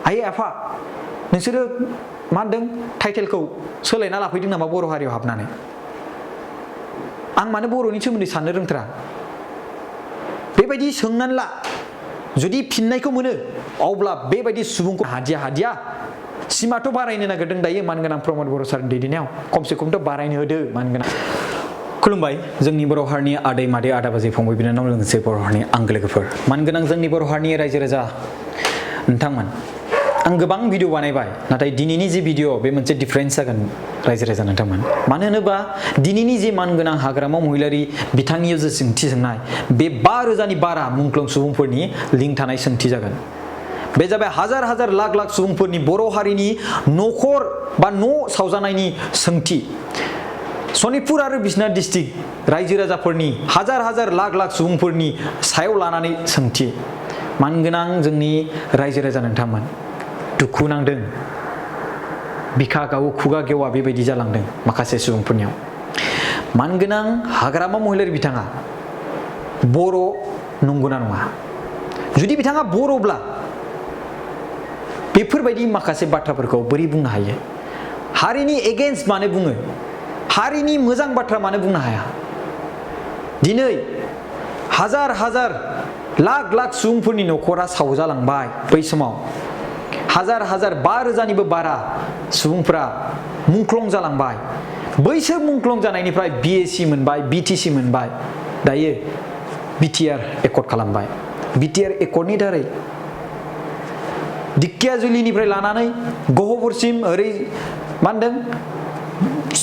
आइ आफा नोंसोरो मा होनदों टाइटेलखौ सोलायना लाफैदों नामा बर' हारियाव हाबनानै आं मानो बर'नि सोमोन्दै साननो रोंथारा बेबायदि सोंनानै ला जुदि फिननायखौ मोनो अब्ला बेबायदि सुबुंखौ हादिया सिमाथ' बारायनो नागिरदों दायो मानगोनां प्रमद बर' सारनि दैदेननायाव खमसे खमथ' बारायनो होदो मानगोनां खुलुमबाय जोंनि बर' हारिनि आदै मादै आदा बाजै फंबाय बिनानाव लोगोसे बर' हारिनि आंगो लोगोफोर मानगोनां जोंनि बर' हारिनि रायजो राजा नोंथांमोन आं गोबां भिडिअ बानायबाय नाथाय दिनैनि जि भिडिअ बे मोनसे डिफारेन्स जागोन रायजो राजा नोंथांमोन मानो होनोबा दिनैनि जि मानगोनां हाग्रामा महिलारि बिथांनियाव जे सोंथि सोंनाय बे 5,000नि बारा मुंख्लं सुबुंफोरनि लिंक थानाय सोंथि जागोन बे जाबाय हाजार लाख सुबुंफोरनि बर' हारिनि न'खर बा न' सावजानायनि सोंथि सनितपुर आरो बिश्वनाथ डिस्ट्रिक्ट रायजो राजाफोरनि हाजार लाख सुबुंफोरनि सायाव लानानै सोंथि मानगोनां जोंनि रायजो राजा नोंथांमोन दुखु नांदों बिखा गावो खुगा गेवा बेबायदि जालांदों माखासे सुबुंफोरनियाव मानगोनां हाग्रामा महिलारि बिथाङा बर' नंगौना नङा जुदि बिथाङा बर'ब्ला बेफोरबायदि माखासे बाथ्राफोरखौ बोरै बुंनो हायो हारिनि एगेन्स्ट मानो बुङो हारिनि मोजां बाथ्रा मानो बुंनो हाया दिनै हाजार लाख सुबुंफोरनि न'खरा सावजालांबाय बै समाव हाजार 5,000निबो बारा सुबुंफोरा मुंख्लं जालांबाय बैसोर मुंख्लं जानायनिफ्राय बिएसि मोनबाय बिटिसि मोनबाय दायो बिटिआर एकर्ड खालामबाय बिटिआर एकर्डनि दारै दिखियाजुलिनिफ्राय लानानै गहपुरसिम ओरै मा होनदों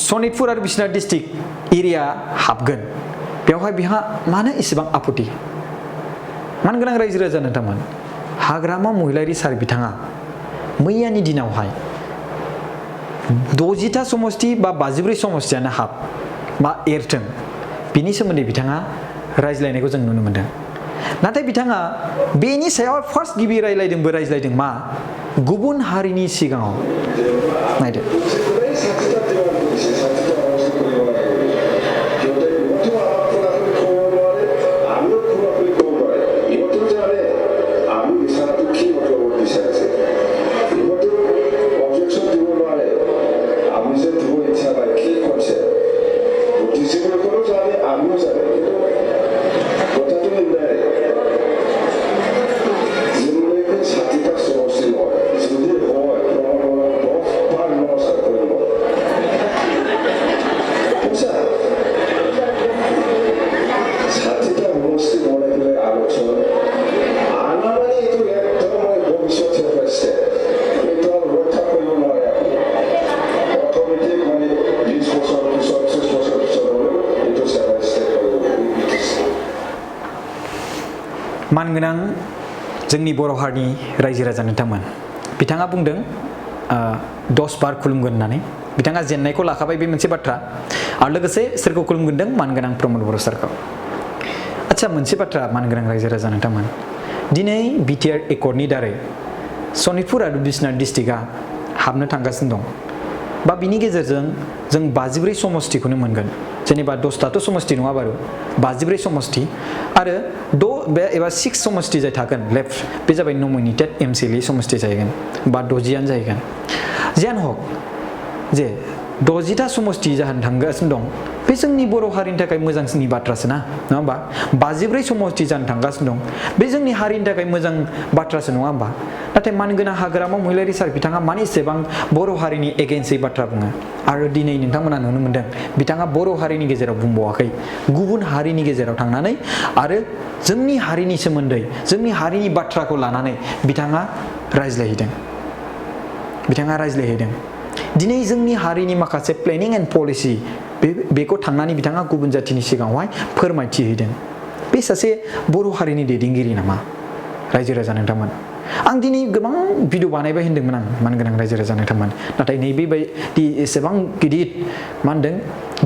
सनितपुर आरो बिश्वनाथ डिस्ट्रिक्ट एरिया हाबगोन बेवहाय बिहा मानो इसेबां आपत्ति मानगोनां रायजो राजा नोंथांमोन हाग्रामा महिलारि सार बिथाङा मैयानि दिनावहाय 60ता समष्टि बा 54 समष्टियानो हाब बा एरथों बिनि सोमोन्दै बिथाङा रायज्लायनायखौ जों नुनो मोनदों नाथाय बिथाङा बेनि सायाव फार्स्ट गिबि रायज्लायदों मा गुबुन हारिनि सिगाङाव नायदो मानगोनां जोंनि बर' हारिनि रायजो राजा नोंथांमोन बिथाङा बुंदों 10 बार खुलुमगोन होननानै बिथाङा जेननायखौ लाखाबाय बे मोनसे बाथ्रा आरो लोगोसे सोरखौ खुलुमगोनदों मानगोनां प्रमद बर' सारखौ आच्छा मोनसे बाथ्रा मानगोनां रायजो राजा नोंथांमोन दिनै बिटिआर एकर्डनि दारै सनितपुर आरो बिश्वनाथ डिस्ट्रिक्टआ हाबनो थांगासिनो दं बा बिनि गेजेरजों जों 54 समष्टिखौनो मोनगोन जेनेबा 10ताथ' समष्टि नङा बारु 54 समष्टि आरो 6 समष्टि जाय थागोन लेफ्ट बे जाबाय नमिनेटेड एमसिएलए समष्टि जाहैगोन बा 60आनो जाहैगोन जियानो हक जे 60ता समष्टि जाहोन थांगासिनो दं बे जोंनि बर' हारिनि थाखाय मोजांसिननि बाथ्रासो ना नङा होमबा 54 समष्टि जानो थांगासिनो दं बे जोंनि हारिनि थाखाय मोजां बाथ्रासो नङा होमबा नाथाय मानगोनां हाग्रामा महिलारि सार बिथाङा मानो एसेबां बर' हारिनि एगेन्स्टै बाथ्रा बुङो आरो दिनै नोंथांमोना नुनो मोनदों बिथाङा बर' हारिनि गेजेराव बुंबावाखै गुबुन हारिनि गेजेराव थांनानै आरो जोंनि हारिनि सोमोन्दै जोंनि हारिनि बाथ्राखौ लानानै बिथाङा रायज्लायहैदों दिनै जोंनि हारिनि माखासे प्लेनिं एन्ड पलिसि बेखौ थांनानै बिथाङा गुबुन जाथिनि सिगाङावहाय फोरमायथि हैदों बे सासे बर' हारिनि दैदेनगिरि नामा रायजो राजा नोंथांमोन आं दिनै गोबां भिडिअ बानायबाय होनदोंमोन आं मानगोनां रायजो राजा नोंथांमोन नाथाय नैबेबायदि एसेबां गिदिर मा होनदों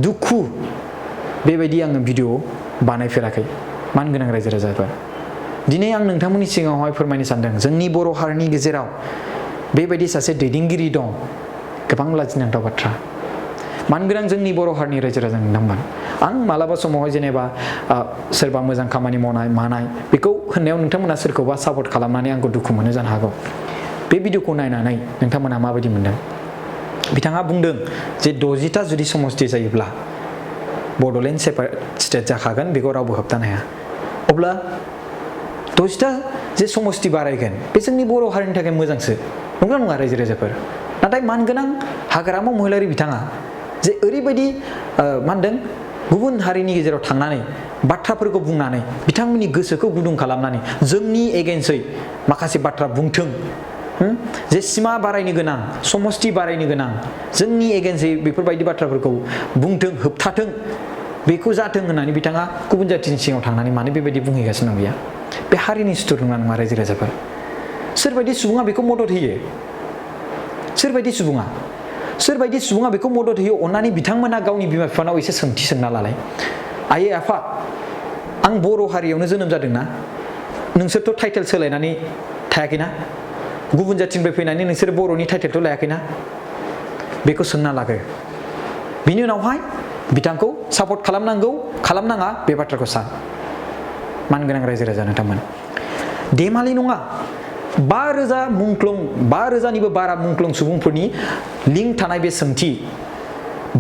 दुखु बेबायदि आङो भिडिअ बानायफेराखै मानगोनां रायजो राजाफोर दिनै आं नोंथांमोननि सिगाङावहाय फोरमायनो सानदों जोंनि बर' हारिनि गेजेराव बेबायदि सासे दैदेनगिरि दं गोबां लाजिनांथाव बाथ्रा मानगोनां जोंनि बर' हारिनि रायजो राजा नोंथांमोन आं मालाबा समावहाय जेनेबा सोरबा मोजां खामानि मावनाय मानाय बेखौ होननायाव नोंथांमोना सोरखौबा सापर्ट खालामनानै आंखौ दुखु मोनो जानो हागौ बे भिडिअखौ नायनानै नोंथांमोना माबायदि मोनदों बिथाङा बुंदों जे 60टा जुदि समष्टि जायोब्ला बड'लेण्ड सेपारेट स्टेट जाखागोन बेखौ रावबो होबथानो हाया अब्ला 60टा जे समष्टि बारायगोन बे जोंनि बर' हारिनि थाखाय मोजांसो नंगौना नङा रायजो राजाफोर नाथाय मानगोनां हाग्रामा महिलारि बिथाङा जे ओरैबायदि मा होनदों गुबुन हारिनि गेजेराव थांनानै बाथ्राफोरखौ बुंनानै बिथांमोननि गोसोखौ गुदुं खालामनानै जोंनि एगेन्सै माखासे बाथ्रा बुंथों जे सिमा बारायनो गोनां समष्टि बारायनो गोनां जोंनि एगेन्सै बेफोरबायदि बाथ्राफोरखौ बुंथों होबथाथों बेखौ जाथों होननानै बिथाङा गुबुन जाथिनि सिगाङाव थांनानै मानो बेबायदि बुंहैगासिनो दं बियो बे हारिनि सुथुर नङा नङा रायजो राजाफोर सोरबायदि सुबुङा बेखौ मदद होयो सोरबायदि सुबुङा बेखौ मदद होयो अन्नानै बिथांमोना गावनि बिमा बिफानाव एसे सोंथि सोंना लालाय आयै आफा आं बर' हारियावनो जोनोम जादोंना नोंसोरथ' टाइटेल सोलायनानै थायाखैना गुबुन जाथिनिफ्राय फैनानै नोंसोर बर'नि टाइटेलथ' लायाखैना बेखौ सोंना लागो बिनि उनावहाय बिथांखौ सापर्ट खालामनांगौ खालामनाङा बे बाथ्राखौ सान मानगोनां रायजो राजा नोंथांमोन देमालि नङा 5,000निबो बारा मुंख्लं सुबुंफोरनि लिंक थानाय बे सोंथि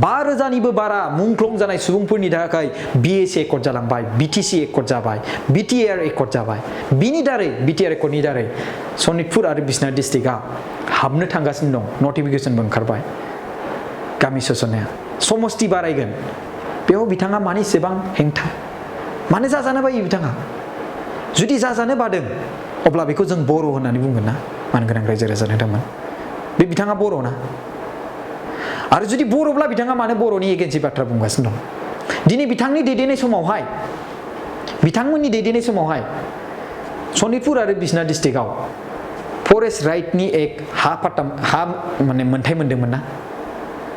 5,000निबो बारा मुंख्लं जानाय सुबुंफोरनि थाखाय BAC एकर्ड जालांबाय BTC एकर्ड जाबाय BTR एकर्ड जाबाय बिनि दारै BTR एकर्डनि दारै सनितपुर आरो बिश्वनाथ डिस्ट्रिक्टआ हाबनो थांगासिनो दं नटिफिकेसनबो ओंखारबाय गामि सोसननाया समष्टि बारायगोन बेयाव बिथाङा मानि एसेबां हेंथा मानो जाजानो बायो बिथाङा जुदि जाजानो बादों अब्ला बेखौ जों बर' होननानै बुंगोन ना मानगोनां रायजो राजा नोंथांमोन बे बिथाङा बर' ना आरो जुदि बर'ब्ला बिथाङा मानो बर'नि एगेन्सि बाथ्रा बुंगासिनो दं दिनै बिथांमोननि दैदेननाय समावहाय सनितपुर आरो बिश्वनाथ डिस्ट्रिक्टआव फरेस्ट राइटनि एक हा माने मोनथाय मोनदोंमोन ना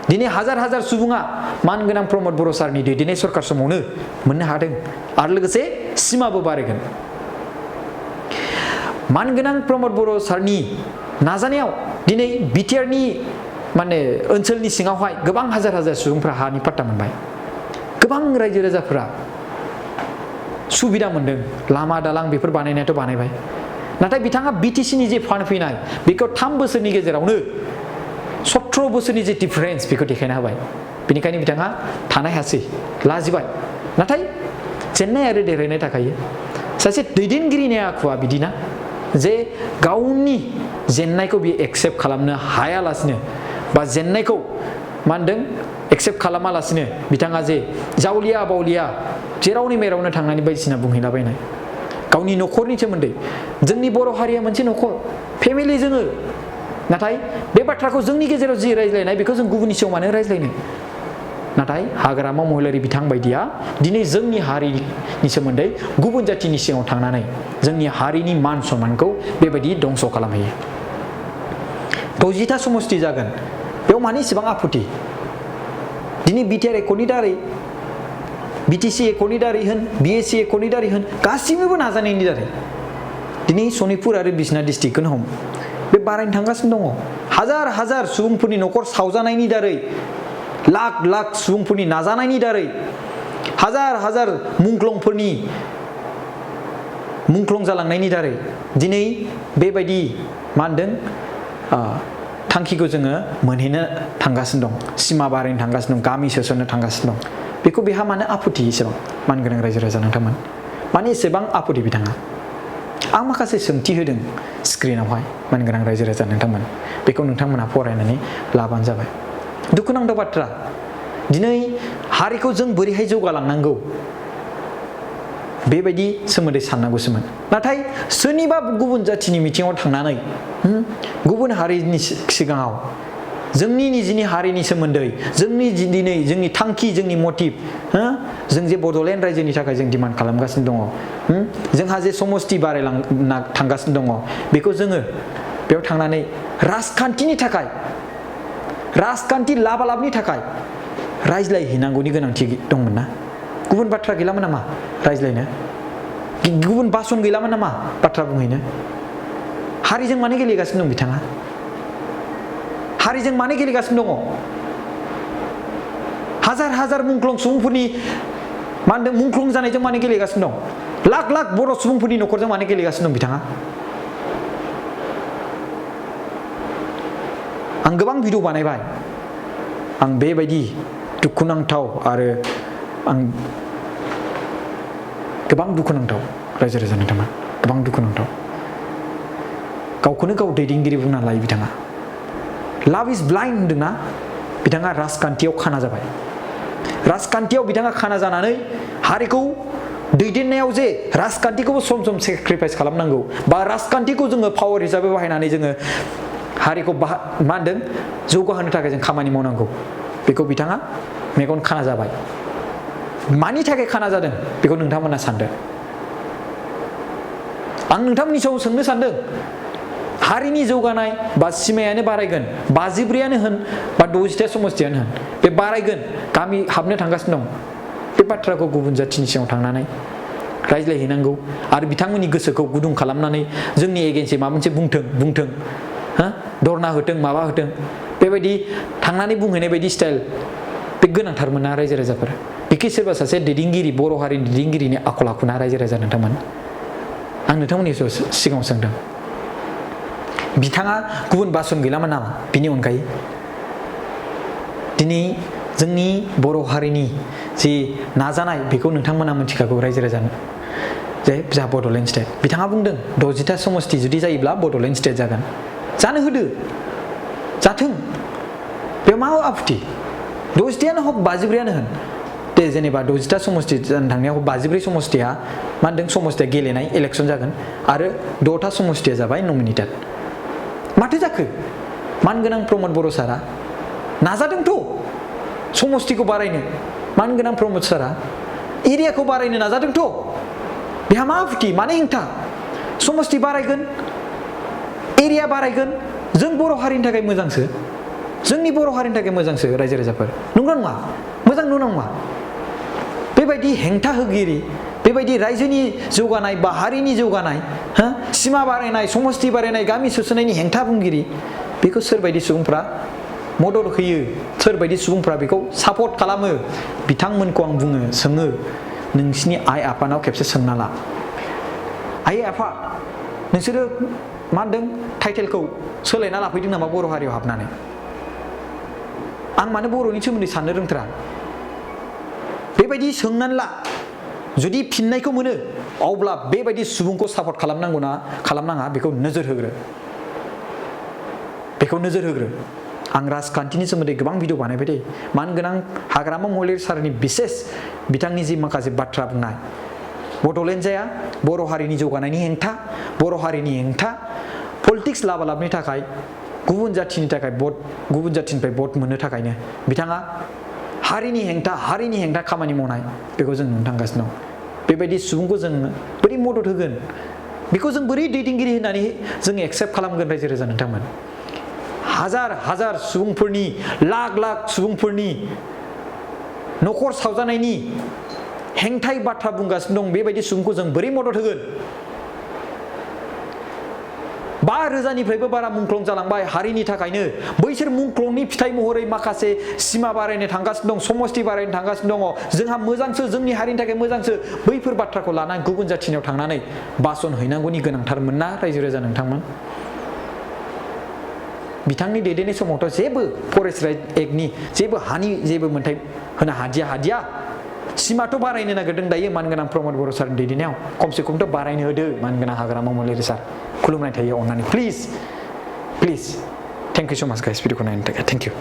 दिनै हाजार सुबुङा मानगोनां प्रमद बर' सारनि दैदेननाय सरकार समावनो मोननो हादों आरो लोगोसे सिमाबो बारायगोन मानगोनां प्रमद बर' सारनि नाजानायाव दिनै बिटिआरनि माने ओनसोलनि सिङावहाय गोबां हाजार सुबुंफ्रा हानि पाट्टा मोनबाय गोबां रायजो राजाफोरा सुबिदा मोनदों लामा दालां बेफोर बानायनायाथ' बानायबाय नाथाय बिथाङा BTCनि जे फान्ड फैनाय बेखौ 3 बोसोरनि गेजेरावनो 17 बोसोरनि जे डिफारेन्स बेखौ देखायना होबाय बेनिखायनो बिथाङा थानो हायासै लाजिबाय नाथाय जेननाय आरो देरहानाय थाखायो सासे दैदेनगिरिनि आखुआ बिदिना जे गावनि जेननायखौ बियो एक्सेप्ट खालामनो हायालासिनो बा जेननायखौ मा होनदों एक्सेप्ट खालामालासिनो बिथाङा जे जावलिया बावलिया जेरावनि मेरावनो थांनानै बायदिसिना बुंहैलाबायनाय गावनि न'खरनि सोमोन्दै जोंनि बर' हारिया मोनसे न'खर फेमिलि जोङो नाथाय बे बाथ्राखौ जोंनि गेजेराव जि रायज्लायनाय बेखौ जों गुबुननि सिगाङाव मानो रायज्लायनो नाथाय हाग्रामा महिलारि बिथां बायदिया दिनै जोंनि हारिनि सोमोन्दै गुबुन जाथिनि सिगाङाव थांनानै जोंनि हारिनि मान सन्मानखौ बेबायदि दंस' खालामहैयो 60टा समष्टि जागोन बेयाव मानो इसेबां आफुथि दिनै BTR एकर्डनि दारै BTC एकर्डनि दारै होन BAC एकर्डनि दारै होन गासिबोबो नाजानायनि दारै दिनै सनितपुर आरो बिश्वनाथ डिस्ट्रिक्टखौनो हम बे बारायनो थांगासिनो दङ हाजार सुबुंफोरनि न'खर सावजानायनि दारै लाख सुबुंफोरनि नाजानायनि दारै हाजार मुंख्लंफोरनि मुंख्लं जालांनायनि दारै दिनै बेबायदि मा होनदों थांखिखौ जोङो मोनहैनो थांगासिनो दं सिमा बारायनो थांगासिनो दं गामि सोसननो थांगासिनो दं बेखौ बेहा मानो आफुथि एसेबां मानगोनां रायजो राजा नोंथांमोन मानो एसेबां आफुथि बिथाङा आं माखासे सोंथि होदों स्क्रिनावहाय मानगोनां रायजो राजा नोंथांमोन बेखौ नोंथांमोना फरायनानै लाबानो जाबाय दुखुनांथाव बाथ्रा दिनै हारिखौ जों बोरैहाय जौगालांनांगौ बेबायदि सोमोन्दै साननांगौसोमोन नाथाय सोरनिबा गुबुन जाथिनि मिथिङाव थांनानै गुबुन हारिनि सिगाङाव जोंनि निजिनि हारिनि सोमोन्दै जोंनि थांखि जोंनि मटिभ जों जे बड'लेण्ड रायजोनि थाखाय जों डिमान्ड खालामगासिनो दङ जोंहा जे समष्टि बारायलांना थांगासिनो दङ बेखौ जोङो बेयाव थांनानै राजखान्थिनि थाखाय राजखान्थि लाबालाबनि थाखाय रायज्लायहैनांगौनि गोनांथि दंमोन ना गुबुन बाथ्रा गैलामोन नामा रायज्लायनो गुबुन बासन गैलामोन नामा बाथ्रा बुंहैनो हारिजों मानो गेलेगासिनो दं बिथाङा हारिजों मानो गेलेगासिनो दङ हाजार मुंख्लं सुबुंफोरनि मा होनदों मुंख्लं जानायजों मानो गेलेगासिनो दं लाख बर' सुबुंफोरनि न'खरजों मानो गेलेगासिनो दं बिथाङा आं गोबां भिडिअ बानायबाय आं बेबायदि दुखुनांथाव आरो आं गोबां दुखुनांथाव रायजो राजा नोंथांमोन गोबां दुखुनांथाव गावखौनो गाव दैदेनगिरि बुंना लायो बिथाङा लाभ इज ब्लाइन्ड होनदोंना बिथाङा राजखान्थियाव खाना जाबाय राजखान्थियाव बिथाङा खाना जानानै हारिखौ दैदेननायाव जे राजखान्थिखौबो सम सम सेक्रिफाइस खालामनांगौ बा राजखान्थिखौ जोङो पावार हिसाबै बाहायनानै जोङो हारिखौ मा होनदों जौगाहोनो थाखाय जों खामानि मावनांगौ बेखौ बिथाङा मेगन खाना जाबाय मानि थाखाय खाना जादों बेखौ नोंथांमोना सानदों आं नोंथांमोननि सायाव सोंनो सानदों हारिनि जौगानाय बा सिमायानो बारायगोन 54आनो होन बा 60ता समस्थियानो होन बे बारायगोन गामि हाबनो थांगासिनो दं बे बाथ्राखौ गुबुन जाथिनि सिगाङाव थांनानै रायज्लायहैनांगौ आरो बिथांमोननि गोसोखौ गुदुं खालामनानै जोंनि एगेन्सै माबा मोनसे बुंथों धरना होथों माबा होथों बेबायदि थांनानै बुंहैनाय बायदि स्टाइल बे गोनांथारमोन ना रायजो राजाफोर बिखि सोरबा सासे दैदेनगिरि बर' हारिनि दैदेनगिरिनि आखल आखुना रायजो राजा नोंथांमोन आं नोंथांमोननि सिगाङाव सोंदों बिथाङा गुबुन बासन गैलामोन नामा बिनि अनगायै दिनै जोंनि बर' हारिनि जि नाजानाय बेखौ नोंथांमोना मिथिखागौ रायजो राजानो जे जा बड'लेण्ड स्टेट बिथाङा बुंदों 60ता समस्ति जुदि जायोब्ला बड'लेण्ड स्टेट जागोन जानो होदो जाथों बेयाव मा आपत्ति 60आनो हक 54आनो होन दे जेनेबा 60ता समस्ति जानो थांनायाव 54 समस्तिया मा होनदों समस्तिया गेलेनाय इलेक्सन जागोन आरो 6ता समस्तिया जाबाय नमिनेटेड माथो जाखो मानगोनां प्रमद बर' सारा नाजादोंथ' समस्तिखौ बारायनो मानगोनां प्रमद सारा एरियाखौ बारायनो नाजादोंथ' बेहा मा आपत्ति मानो हेंथा समस्ति बारायगोन एरिया बारायगोन जों बर' हारिनि थाखाय मोजांसो जोंनि बर' हारिनि थाखाय मोजांसो रायजो राजाफोर नंगौ नङा मोजां नङा बेबायदि हेंथा होगिरि बेबायदि रायजोनि जौगानाय बा हारिनि जौगानाय सिमा बारायनाय समस्ति बारायनाय गामि सोसोनायनि हेंथा बुंगिरि बेखौ सोरबायदि सुबुंफ्रा मदद होयो सोरबायदि सुबुंफ्रा बेखौ सापर्ट खालामो बिथांमोनखौ आं बुङो सोङो नोंसिनि आइ आफानाव खेबसे सोंना ला आइ आफा नोंसोरो मा होनदों टाइटेलखौ सोलायना लाफैदों नामा बर' हारियाव हाबनानै आं मानो बर'नि सोमोन्दै साननो रोंथारा बेबायदि सोंनानै ला जुदि फिननायखौ मोनो अब्ला बेबायदि सुबुंखौ सापर्ट खालामनांगौना खालामनाङा बेखौ नोजोर होग्रो आं राजखान्थिनि सोमोन्दै गोबां भिडिअ बानायबाय दे मानगोनां हाग्रामा महिलारि सारनि बिसेस बिथांनि जि माखासे बाथ्रा बुंनाय बड'लेण्ड जाया बर' हारिनि जौगानायनि हेंथा बर' हारिनि हेंथा पलिटिक्स लाबालाबनि थाखाय गुबुन जाथिनिफ्राय भट मोननो थाखायनो बिथाङा हारिनि हेंथा खामानि मावनाय बेखौ जों नुनो थांगासिनो दं बेबायदि सुबुंखौ जों बोरै मदद होगोन बेखौ जों बोरै दैदेनगिरि होननानै जों एक्सेप्ट खालामगोन रायजो राजा नोंथांमोन हाजार सुबुंफोरनि लाख सुबुंफोरनि न'खर सावजानायनि हेंथायै बाथ्रा बुंगासिनो दं बेबायदि सुबुंखौ जों बोरै मदद होगोन 5,000निफ्रायबो बारा मुंख्लं जालांबाय हारिनि थाखायनो बैसोर मुंख्लंनि फिथाइ महरै माखासे सिमा बारायनो थांगासिनो दं समस्ति बारायनो थांगासिनो दङ जोंहा मोजांसो जोंनि हारिनि थाखाय मोजांसो बैफोर बाथ्राखौ लानानै गुबुन जाथिनियाव थांनानै बासन हैनांगौनि गोनांथारमोन ना रायजो राजा नोंथांमोन बिथांनि दैदेननाय समावथ' जेबो फरेस्ट राइट एक्टनि जेबो हानि जेबो मोन्थाइ होनो हादिया सिमाथ' बारायनो नागिरदों दायो मानगोनां प्रमद बर' सारनि दैदेननायाव खमसे खमथ' बारायनो होदो मानगोनां हाग्रामा महिलारि सार खुलुमनाय थायो अननानै प्लिज थेंक इउ स' माच गाइस भिडिअखौ नायनो थाखाय थेंक इउ